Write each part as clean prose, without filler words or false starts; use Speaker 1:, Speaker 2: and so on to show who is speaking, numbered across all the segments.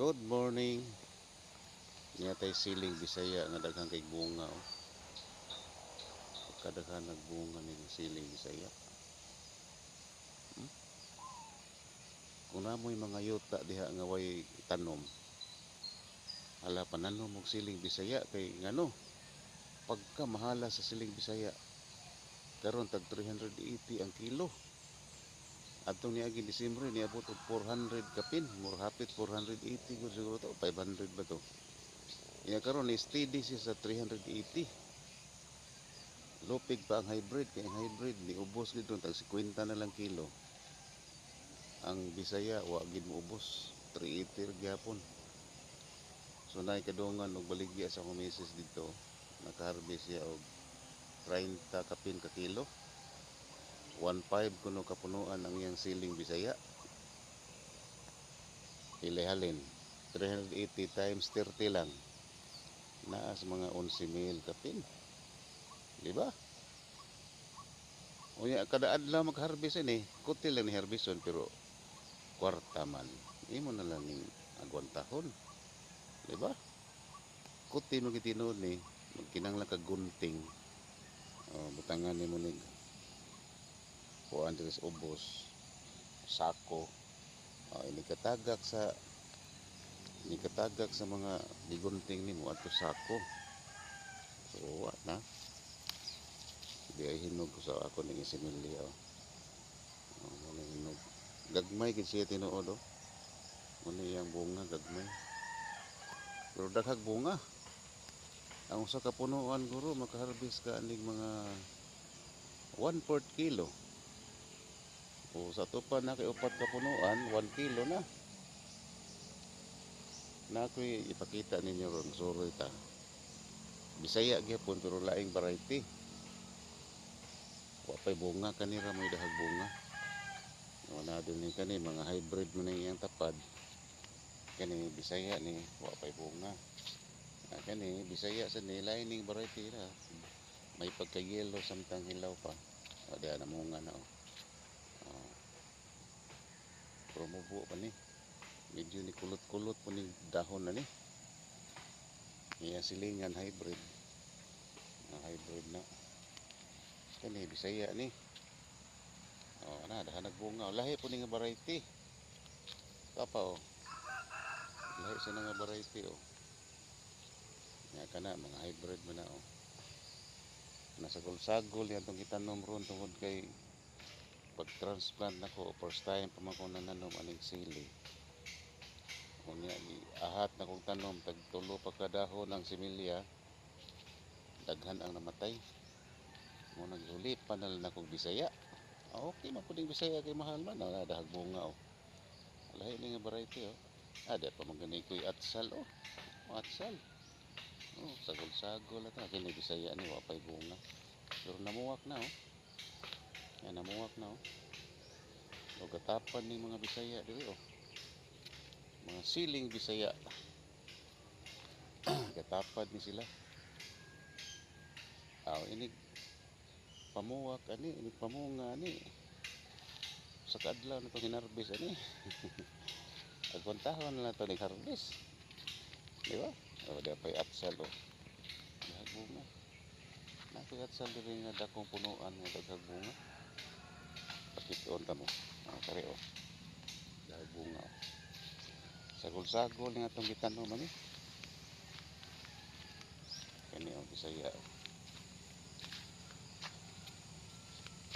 Speaker 1: Good morning. Niya tay siling Bisaya nga daghan kay bunga oh. Pagkadaghan nagbunga ning siling Bisaya. Kung namoy mga yuta diha nga way tanom, hala, pananom og siling Bisaya kay ngano pagka mahala sa siling Bisaya karon, tag 380 ang kilo. Atong niaging Disyembre niabot og 400 kapin, mura hapit 480 gud siguro to, 500 ba to. Iya karon ni steady siya sa 380. Lupig pa ang hybrid kay ang hybrid ni ubos gid tag 50 na lang kilo. Ang Bisaya wa gid moubos, 380 ra gyapon. So naay kadungan og baligya sa akong misis dito, nakaharvest siya og 30 kapin ka kilo. 1.5 kuno kapunuan ang iyang siling Bisaya. Pila halin? 380 times 30 lang. Naa sa mga 11 mil kapin. Di ba? Unya kada adlaw mag-harvest ini, kuti lang ni harveston pero kwarta man. Imo na lang ning agwantahon. Di ba? Kuti mo gitinuod ni, magkinahanglan kag gunting. Oh, butangan nimo ni kuan diri sa ubos, sako. Oh, ini katagak sa mga gigunting nimo adto sako. So wa na. Di ay hinog sa ako ning similya oh. Oh, mo na hinog. Gagmay gid siya tinuod oh. Mo na iyang bunga gagmay. Pero daghag bunga. Ang usa ka punuan guro makaharvest ka aning mga 1/4 kilo. O sa tupa na kay upat ka punuan, 1 kilo na. Na ako'y ipakita ninyo ron, suroy ta. Bisaya gyapon pero laing variety. Wa pa'y bunga kanira, may dahag bunga. O na din ni kani mga hybrid mo na iyang tapad. Kani Bisaya ni wa pa'y bunga. Ah, kani Bisaya sa ni laing variety ra. May pagka-yellow samtang hilaw pa. O diha namunga na oh. Oh. Pero mubo pa ni. Medyo ni kulot-kulot po ni dahon na ni. Iya silingan hybrid. Ah, hybrid na. Kani Bisaya ni. Oh, na dahan nagbunga. Lahi po ni nga variety. Kapa oh. Lahi sa nga variety oh. Nga kana mga hybrid man na oh. Nasagol-sagol yan itong gitanom ron tungod kay pag-transplant nako, first time pa man ko nananom aning sili. Unya ahat na kong tanom, tag tulo pa ka dahon ang similya, daghan ang namatay. Mo naghuli pa na lang akong Bisaya. Ah, okay man pud ning Bisaya kay mahal man na dahag bunga oh. Lahi ni nga variety oh. Ah, di pa man gani ko'y atsal oh. Atsal. Oh, sagol-sagol ata kini Bisaya ni wa pay bunga. Pero namuwak na oh. Yan, namuwak na oh. O gatapan ni mga Bisaya diri oh. Mga siling Bisaya. Gatapad ni sila. Aw, inig pamuwak ani, inig pamunga ani. Sa kaadlaw na itong hinarbis ani. Agwantahon na lang ito ning harvest. Di ba? O, di pa'y atsal oh. Daghag bunga. Nakoy atsal diri nga dakong punuan nga daghag bunga. Pakitoon ta mo. Ah, kari oh. Daghag bunga oh. Sagol-sagol nga atong gitanom ani. Kani oh, Bisaya oh.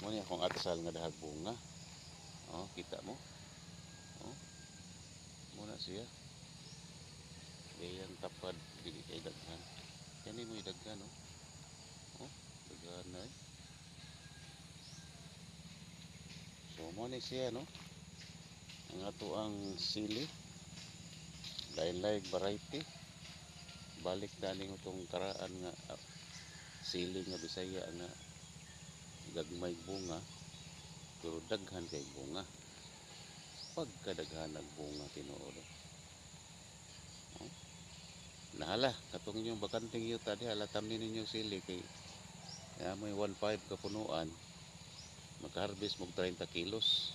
Speaker 1: Mo ni akong atsal nga dahag bunga. Oh, kita mo. Oh. Muna siya. Gayang tapad dili kay daghan. Kani mo'y daghan oh. Oh, daghan na eh. So mo ni siya no. Ang ato ang sili. Lain-lain variety. Balik na ning itong karaan nga sili nga Bisaya nga gagmay bunga pero daghan kay bunga. Pagkadaghan ang bunga tinuod. Oh. Nahala katong inyong bakanteng yuta diha, tamnin ninyo sili kay kaya may 1.5 ka punuan makaharvest mog 30 kilos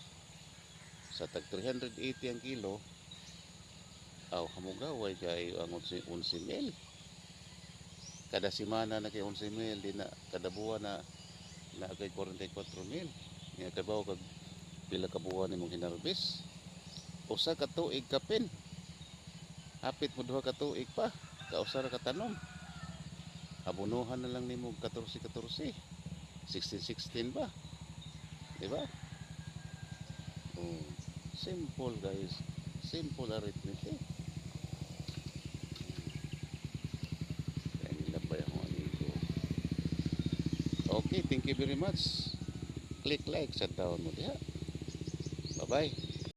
Speaker 1: sa tag 380 ang kilo. Aw, hamugaway kay ang 11 mil. Kada semana na kay 11 mil, di na kada buwan na na kay 44 mil. Nga kabaw kag pila ka buwan nimong hinarbis. Usa ka tuig kapin. Hapit mo duha ka tuig pa. Kausa ra ka tanom. Abunuhan na lang nimo 14 14. 16 16 ba? Di ba? Oh, simple, guys. Simple arithmetic. Kaya nilabay akong amigo. Okay, thank you very much. Click like sa down mo diha. Bye-bye.